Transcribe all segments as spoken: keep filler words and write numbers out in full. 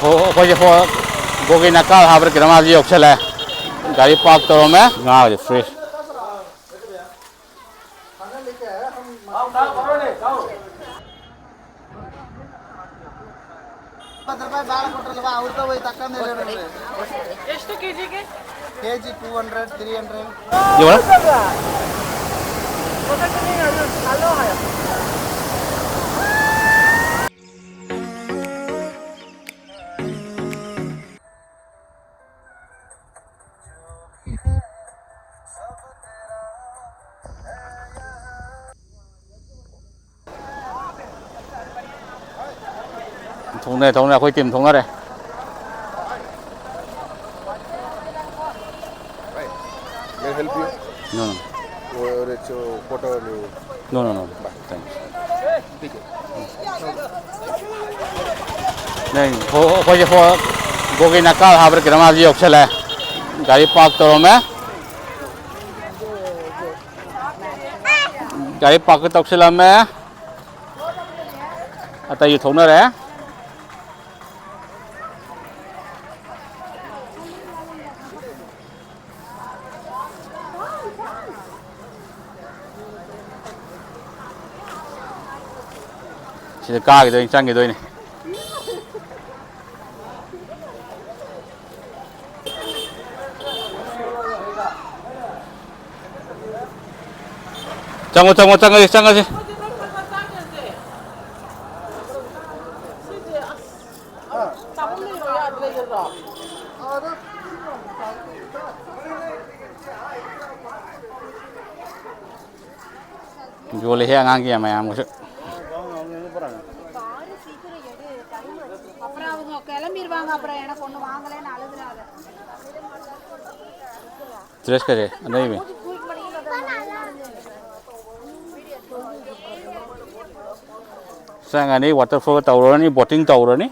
ꯑꯣ, ꯑꯩꯈꯣꯏꯁꯦ ꯍꯣ-, ꯒꯣꯒꯤꯅꯀꯥꯜ ꯍꯥꯏꯕ꯭ꯔꯥ ꯀꯩꯅꯣꯝ ꯍꯥꯏꯕꯁꯦ ꯌꯧꯁꯜꯂꯦ꯫ ꯒꯥꯔꯤ ꯄꯥꯔꯛ ꯇꯧꯔꯝꯃꯦ꯫ ꯉꯥꯁꯦ ꯐ꯭ꯔꯦꯁ꯫ ಎಷ್ಟು ಕೆಜಿಗೆ? KG two hundred, three hundred. ಇವಳ? ꯊꯣꯛꯅꯔꯦ, ꯊꯣꯛꯅꯔꯦ, ꯑꯩꯈꯣꯏ team ꯊꯣꯛꯅꯔꯦ꯫ May I help you? No, no. वो, और एक ठो फोटो ले। No, no, no. Bye. Thank you. ठीक है। ꯅꯪ, ꯍꯣ-, ꯑꯩꯈꯣꯏꯁꯦ ꯍꯣ-, ꯒꯣꯒꯤꯅꯀꯥꯜ ꯍꯥꯏꯕ꯭ꯔꯥ ꯀꯩꯅꯣꯝ ꯍꯥꯏꯕꯁꯦ ꯌꯧꯁꯜꯂꯦ꯫ ꯒꯥꯔꯤ ꯄꯥꯔꯛ ꯇꯧꯔꯝꯃꯦ꯫ ꯒꯥꯔꯤ ꯄꯥꯔꯛ ꯇꯧꯁꯤꯜꯂꯝꯃꯦ꯫ ꯑꯇꯩꯁꯨ ꯊꯣꯛꯅꯔꯦ꯫ ꯁꯤꯗ ꯀꯥꯈꯤꯗꯣꯏꯅꯤ, ꯆꯪꯈꯤꯗꯣꯏꯅꯤ꯫ ꯆꯪꯉꯣ, ꯆꯪꯉꯣ, ꯆꯪꯉꯁꯤ, ꯆꯪꯉꯁꯤ꯫ ꯌꯣꯜꯂꯤꯍꯦ ꯑꯉꯥꯡꯒꯤ ꯃꯌꯥꯝꯒꯁꯨ꯫ அப்புறம் அவங்க கிளம்பிடுவாங்க, அப்புறம் எனக்கு ஒண்ணு வாங்கலைன்னு அழுகுறாங்க. ꯗ꯭ꯔꯦꯁꯀꯁꯦ ꯑꯅꯩꯕ꯫ ꯆꯪꯉꯅꯤ, ꯋꯥꯇꯔꯐꯣꯜ ꯇꯧꯔꯨꯔꯅꯤ, ꯕꯣꯇꯤꯡ ꯇꯧꯔꯨꯔꯅꯤ꯫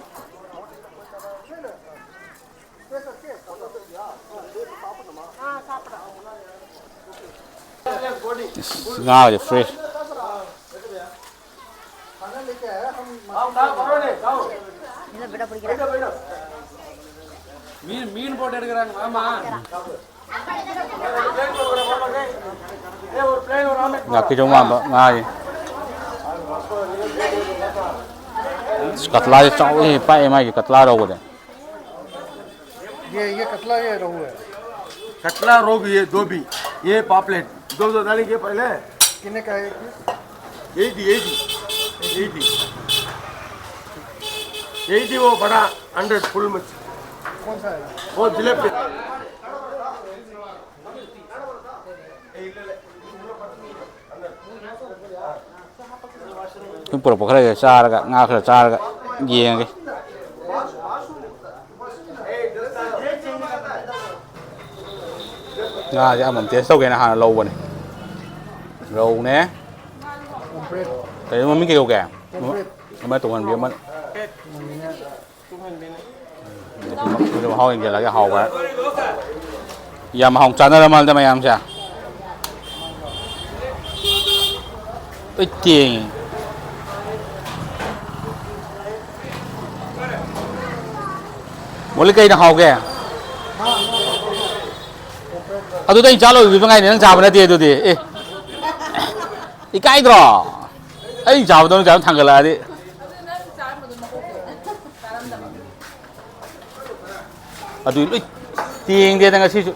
ꯏꯁ, ꯉꯥꯒꯁꯦ ꯐ꯭ꯔꯦꯁ꯫ ꯃꯤꯅ, ꯃꯤꯅ ꯄꯣꯠ ꯍꯦꯛ ꯀꯔꯥꯡ ꯑꯃ꯫ ꯉꯥꯀꯤꯖꯧ ꯃꯥꯟꯕ ꯉꯥꯁꯦ꯫ ꯑꯁ, ꯀꯇꯂꯥꯁꯦ ꯆꯥꯎꯋꯦ, ꯄꯥꯛꯑꯦ ꯃꯥꯒꯤ ꯀꯇꯂꯥ ꯔꯧꯕꯗꯤ꯫ ये, ये कतला, ये रोहू है। कतला, रोहू, ये दो भी, ये पापलेट, दो दो डालेंगे पहले। कितने का है एक पीस? यही थी, यही थी, यही थी, यही थी वो बड़ा हंड्रेड फुल मच। कौन सा है? वो जिलेबी। ꯁꯨꯝ ꯄꯨꯔꯛꯄ ꯈꯔ ꯈꯔ ꯆꯥꯔꯒ, ꯉꯥ ꯈꯔ ꯆꯥꯔꯒ ꯌꯦꯡꯉꯒꯦ꯫ ꯉꯥꯁꯦ ꯑꯃꯃꯝ ꯇꯦꯁ ꯇꯧꯒꯦꯅ ꯍꯥꯟꯅ ꯂꯧꯕꯅꯦ꯫ ꯔꯧꯅꯦ꯫ ꯀꯩꯅꯣ ꯃꯃꯤꯡ ꯀꯩ ꯀꯧꯒꯦ? ꯑꯃ ꯇꯨꯡꯍꯟꯕꯤ ꯑꯃ꯫ ꯑꯗꯨ ꯃꯍꯥꯎ ꯌꯦꯡꯁꯤꯜꯂꯒꯦ, ꯍꯥꯎꯕ꯭ꯔꯥ? ꯌꯥꯝ ꯍꯥꯎꯅ ꯆꯥꯅꯔ ꯃꯥꯜꯂꯦ ꯃꯌꯥꯝꯁꯦ꯫ ꯂꯣꯏ ꯇꯦꯡꯉꯤ꯫ ꯃꯣꯂꯤ, ꯀꯩꯅ ꯍꯥꯎꯒꯦ? ꯑꯗꯨꯗ ꯑꯩ ꯆꯥ ꯂꯣꯏꯈꯤꯕꯗ ꯉꯥꯏꯅꯤ, ꯅꯪ ꯆꯥꯕ ꯅꯠꯇꯦ ꯑꯗꯨꯗꯤ꯫ ꯑꯦ, ꯏꯀꯥꯏꯗ꯭ꯔꯣ? ꯑꯩ ꯆꯥꯕꯗꯣ ꯅꯪ ꯆꯥꯕ ꯊꯥꯡꯒꯠꯂꯛꯑꯗꯤ꯫ ꯑꯗꯨ ꯂꯣꯏ ꯇꯦꯡꯗꯦꯗ ꯉꯁꯤꯁꯨ꯫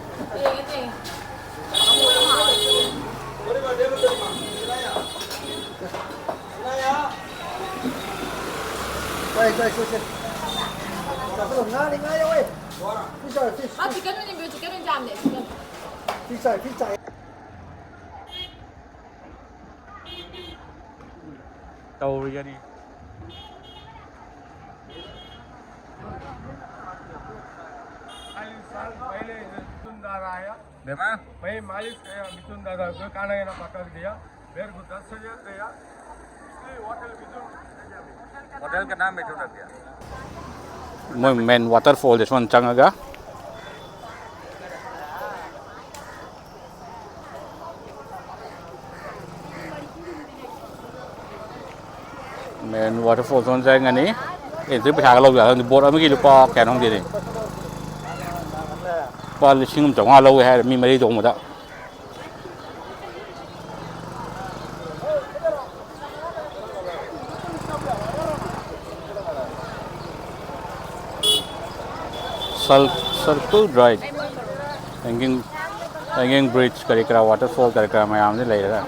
ꯆꯥꯏ, ꯆꯥꯏ, ꯆꯥꯏ, ꯆꯥꯏ꯫ ꯆꯥꯁꯤꯜꯂꯣ꯫ ꯉꯥꯅꯤ, ꯉꯥ ꯌꯥꯎꯋꯦ꯫ Fish ꯌꯥꯎꯋꯦ, fish, ꯃꯥ fish꯫ Chicken ꯑꯣꯏꯅ ꯏꯟꯕꯤꯌꯨ, chicken ꯑꯣꯏꯅ ꯆꯥꯝꯅꯦ, chicken꯫ Fish ꯆꯥꯏ, fish ꯆꯥꯏ꯫ ꯇꯧꯔꯤꯒꯅꯤ꯫ चालीस साल पहले इधर मिथुन दादा आया। मैं मालिश किया मिथुन दादा को, खाना वाना पका दिया। मेरे को दस हजार दिया। इसलिए होटल मिथुन। होटल का नाम मिथुन रख दिया। ꯃꯣꯏ ꯃꯦꯟ ꯋꯥꯇꯔꯐꯣꯜꯁꯦ ꯁꯣꯝ ꯆꯪꯉꯒ꯫ ꯃꯦꯟ ꯋꯥꯇꯔꯐꯣꯜ ꯁꯣꯝ ꯆꯪꯒꯅꯤ꯫ ꯑꯦꯟꯇ꯭ꯔꯤ ꯄꯩꯁꯥꯒ ꯂꯧꯖꯥꯠꯂ ꯈꯪꯗꯦ, ꯕꯣꯠ ꯑꯃꯒꯤ ꯂꯨꯄꯥ ꯀꯌꯥꯅꯣ ꯈꯪꯗꯦꯅꯦ, ꯂꯨꯄꯥ ꯂꯤꯁꯤꯡ ꯑꯃ ꯆꯥꯝꯃꯉꯥ ꯂꯧꯋꯦ ꯍꯥꯏꯔꯦ ꯃꯤ ꯃꯔꯤ ꯇꯣꯡꯕꯗ꯫ Circle ride, hanging, hanging bridge ꯀꯔꯤ ꯀꯔꯥ, waterfall ꯀꯔꯤ ꯀꯔꯥ ꯃꯌꯥꯝꯁꯤ ꯂꯩꯔꯒ꯫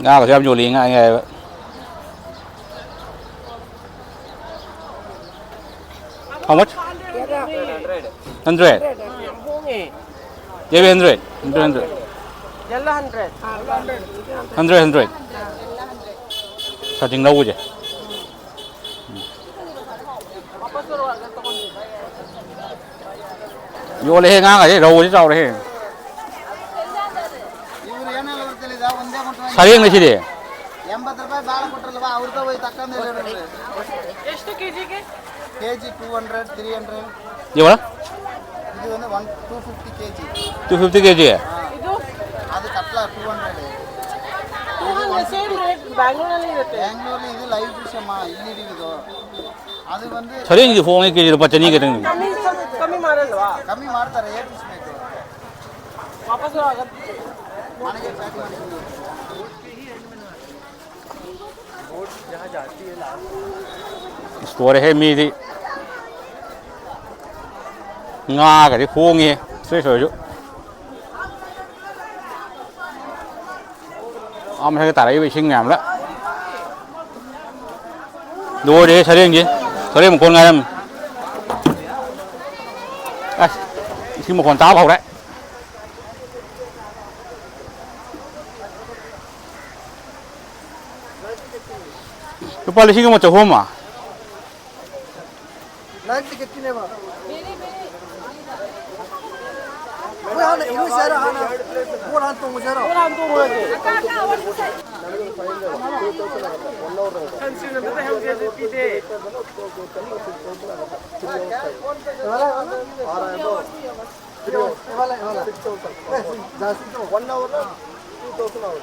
ꯉꯥꯒꯁꯨ ꯌꯥꯝ ꯌꯣꯜꯂꯤ, ꯉꯥ ꯑꯌꯥꯏꯕ꯫ How much? Hundred? ꯌꯥꯏꯕ, hundred, hundred, hundred. Hundred, hundred. ꯁꯥꯇꯤꯟ ꯂꯧꯕꯁꯦ꯫ ꯌꯣꯜꯂꯦꯍꯦ, ꯉꯥꯒꯁꯦ, ꯔꯧꯁꯦ ꯆꯥꯎꯔꯦꯍꯦ꯫ ꯁꯔꯦꯡꯅꯦ ꯁꯤꯗꯤ꯫ ಎಂಬತ್ತು ರೂಪಾಯಿ ಬಾಳ ಕೊಟ್ರಲ್ವಾ, ಅವ್ರದ್ದು ಹೋಗಿ ತಕ್ಕಂತ ಹೇಳಿದ್ರು. ಎಷ್ಟು ಕೆಜಿಗೆ? KG two hundred, three hundred. ಇವಳ? ಇದು ಒಂದು one two fifty KG. Two fifty KG. ಇದು ಅದು ಕಟ್ಲ ಟೂ ಹಂಡ್ರೆಡ್. ಇದು ಸೇಮ್ ರೇಟ್ ಬ್ಯಾಂಗ್ಳೂರಲ್ಲಿ ಇರುತ್ತೆ. ಬ್ಯಾಂಗ್ಳೂರಲ್ಲಿ ಇದು ಲೈವ್ ಫಿಶ್ ಅಮ್ಮ, ಇಲ್ಲಿ ಹಿಡಿಯೋದು. ಅದು ಬಂದು ಸರಿ, ಇದು ಫೋನ್ ಕೆಜಿ ರೂಪಾಯಿ ಚೆನ್ನಿಗೆ. ಕಮ್ಮಿ, ಕಮ್ಮಿ ಮಾಡಲ್ವಾ? ಕಮ್ಮಿ ಮಾಡ್ತಾರೆ, ಏಟ್ ಪೀಸ್ ಬೇಕು? ವಾಪಸ್ ಆಗತ್ತೆ. ಮನೆಗೆ ಪ್ಯಾಕ್ ಮಾಡಿ. ꯏꯁꯇꯣꯔꯦꯍꯦ ꯃꯤꯗꯤ꯫ ꯉꯥꯒꯗꯤ ꯍꯣꯡꯉꯦ ꯁ꯭ꯋꯦ ꯁ꯭ꯋꯦꯁꯨ꯫ ꯑꯥ ꯃꯊꯛꯇ ꯇꯥꯔꯛꯏꯕ ꯏꯁꯤꯡ ꯃꯌꯥꯝꯗ꯫ ꯂꯣꯏꯔꯦꯍꯦ ꯁꯔꯦꯡꯁꯦ꯫ ꯁꯔꯦꯡ ꯃꯈꯣꯟ ꯉꯥꯏꯔꯝꯃꯤ꯫ ꯑꯁ, ꯏꯁꯤꯡ ꯃꯈꯣꯟ ꯇꯥꯕ ꯍꯧꯔꯦ꯫ ꯂꯨꯄꯥ ꯂꯤꯁꯤꯡ ꯑꯃ ꯆꯍꯨꯝ ꯑꯃ꯫ ꯅꯥꯏꯟꯇꯤ ꯀꯦꯠꯀꯤꯅꯦꯕ꯫ ꯑꯩꯈꯣꯏ ꯍꯥꯟꯅ ꯏꯔꯣꯏꯁꯦ ꯍꯥꯏꯔꯣ, ꯍꯥꯟꯅ ꯕꯣꯠ ꯍꯥꯟꯅ ꯇꯣꯡꯉꯨꯁꯦ ꯍꯥꯏꯔꯣ? ꯕꯣꯠ ꯍꯥꯟꯅ ꯇꯣꯡꯉꯨꯔꯁꯦ꯫ ꯁꯟꯁꯤꯅ ꯑꯝꯇ ꯂꯩꯍꯧꯒꯦ, ꯑꯗꯨ ꯄꯤꯗꯦ꯫ One hour two thousand hour.